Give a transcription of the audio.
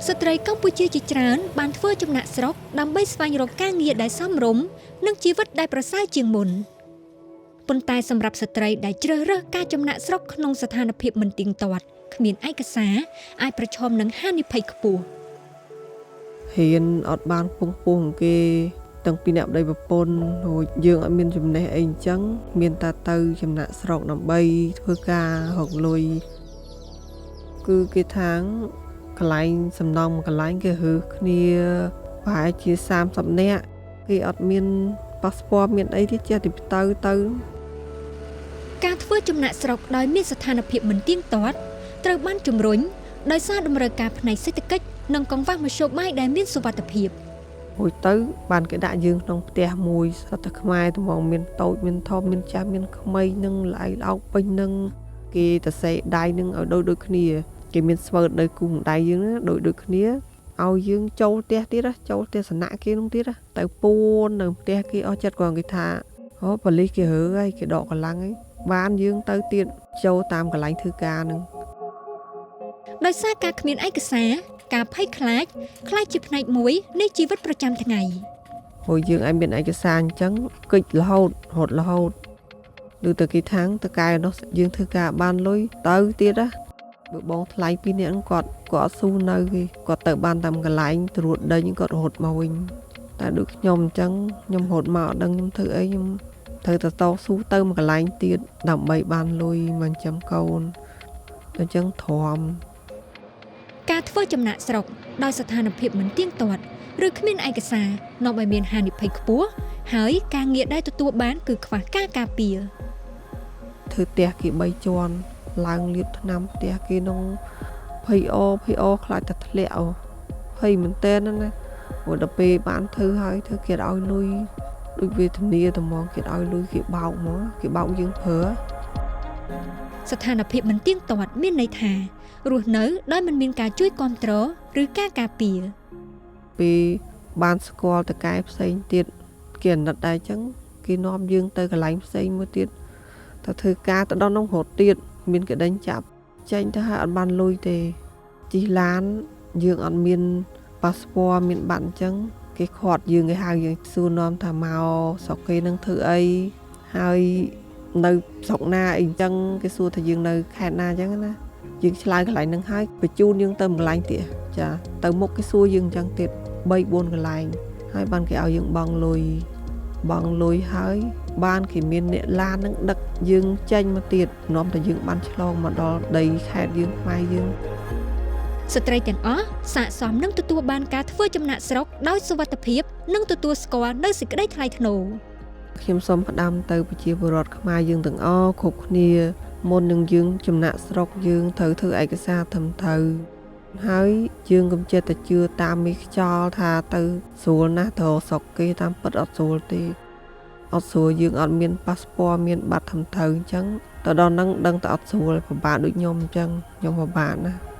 ស្ត្រីកម្ពុជាជាច្រើនបានធ្វើចំណាកស្រុកដើម្បីស្វែងរកការងារដែលសមរម្យនិងជីវិតដែលប្រសើរជាងមុនប៉ុន្តែសម្រាប់ស្ត្រីដែលជ្រើសរើសការចំណាកស្រុកក្នុងស្ថានភាពមិនទៀងទាត់គ្មានឯកសារអាចប្រឈមនឹងហានិភ័យខ្ពស់។ រៀនអត់បានពងពោះគេទាំងពីរអ្នកប្តីប្រពន្ធរួចយើងអត់មានចំណេះអីអញ្ចឹងមានតែទៅចំណាកស្រុកដើម្បីធ្វើការរកលុយគឺគេថាងកន្លែងសំណងមួយកន្លែងគេរើសគ្នាប្រហែលជា30នាក់គេអត់មានប៉ាសពតមានអីទេចេះតែទៅទៅ ការធ្វើចំណាកស្រុកដោយមានស្ថានភាពមិនទៀងទាត់ត្រូវបានជំរុញដោយសារតម្រូវការផ្នែកសេដ្ឋកិច្ចនិងកង្វះមធ្យោបាយដែលមានសុវត្ថិភាព។ រួចទៅបានគេដាក់យើងក្នុងផ្ទះមួយសុទ្ធតែខ្មែរត្មងមានតូចមានធំមានចាស់មានក្មេងនឹងល្អៃល្អោកពេញនឹងគេតសេដៃនឹងឲ្យដូចដូចគ្នាគេមានស្វឺតនៅគូសដៃយើងណាដូចដូចគ្នាឲ្យយើងចូលផ្ទះទៀតណាចូលផ្ទះសំណាក់គេនោះទៀតណាទៅពួននៅផ្ទះគេអស់ចិត្តគាត់គេថាអូប៉ូលីសគេរើហើយគេដកកម្លាំងហើយបានយើងទៅទៀតចូលតាមកន្លែងធ្វើការនឹង ដោយសារការគ្មានឯកសារការភ័យខ្លាចក្លាយជាផ្នែកមួយនៃជីវិតប្រចាំថ្ងៃ។ ព្រោះយើងឲ្យមានឯកសារអញ្ចឹងកិច្ចរហូតរត់រហូតឬទៅគេថាងតកែនោះយើងធ្វើការបានលុយទៅទៀតណាបើបងថ្លៃពីរនាក់ហ្នឹងគាត់គាត់អត់ស៊ូនៅគេគាត់ទៅបានតាមកន្លែងត្រួតដេញគាត់រត់មកវិញតែដូចខ្ញុំអញ្ចឹងខ្ញុំរត់មកអត់ដឹងខ្ញុំធ្វើអីខ្ញុំត្រូវតែតស៊ូទៅមួយកន្លែងទៀតដើម្បីបានលុយមកចិញ្ចឹមកូនដល់អញ្ចឹងទ្រាំ ការធ្វើចំណាកស្រុកដោយស្ថានភាពមិនទៀងទាត់ឬគ្មានឯកសារនាំឲ្យមានហានិភ័យខ្ពស់ហើយការងារដែលទទួលបានគឺខ្វះការការពារ។ ធ្វើផ្ទះគេ3ជាន់ឡើងលាបថ្នាំផ្ទះគេនោះភ័យអភ័យអខ្លាចតែធ្លាក់អូភ័យមែនតើណាព្រោះដល់ពេលបានធ្វើហើយធ្វើគេឲ្យលុយដូចវេទនាត្មងគេឲ្យលុយគេបោកមកគេបោកយើងប្រើ ស្ថានភាពមិនទៀងទាត់មានន័យថារស់នៅដោយមិនមានការជួយគាំទ្រឬការការពារ។ ពេលបានស្គាល់តកែផ្សេងទៀតគេអាណិតដែរអញ្ចឹងគេនាំយើងទៅកន្លែងផ្សេងមួយទៀតទៅធ្វើការទៅដល់នោះរត់ទៀតមានគេដេញចាប់ចេញទៅហើយអត់បានលុយទេជិះឡានយើងអត់មានប៉ាសពតមានបាត់អញ្ចឹងគេខាត់យើងគេហៅយើងសួរនាំថាមកស្រុកគេនឹងធ្វើអីហើយនៅស្រុកណាអីអញ្ចឹងគេសួរថាយើងនៅខេត្តណាអញ្ចឹងណាយើងឆ្លើយកន្លែងហ្នឹងហើយបញ្ជូនយើងទៅមួយកន្លែងទៀតចាទៅមុខគេសួរយើងអញ្ចឹងទៀត3 4កន្លែងហើយបានគេឲ្យយើងបង់លុយបង់លុយហើយបានគេមានអ្នកឡាននឹងដឹកយើងចេញមកទៀតនាំតែយើងបានឆ្លងមកដល់ដីខេត្តយើងខ្មែរយើង។ ស្ត្រីទាំងអស់ស័ក្តិសមនឹងទទួលបានការធ្វើចំណាកស្រុកដោយសុវត្ថិភាពនិងទទួលស្គាល់នូវសេចក្តីថ្លៃថ្នូរ។ ខ្ញុំសូមផ្ដាំទៅប្រជាពលរដ្ឋខ្មែរយើងទាំងអស់គ្រប់គ្នាមុននឹងយើងចំណាកស្រុកយើងត្រូវធ្វើឯកសារត្រឹមត្រូវហើយយើងកុំចេះតែជឿតាមមេខ្យល់ថាទៅស្រួលណាស់ទៅរកស្រុកគេតាមពិតអត់ស្រួលទេអត់ស្រួលយើងអត់មានប៉ាសពតមានបាត់ត្រឹមត្រូវអញ្ចឹងទៅដល់ហ្នឹងដឹងតែអត់ស្រួលពិបាកដូចខ្ញុំអញ្ចឹងខ្ញុំពិបាកណាស់។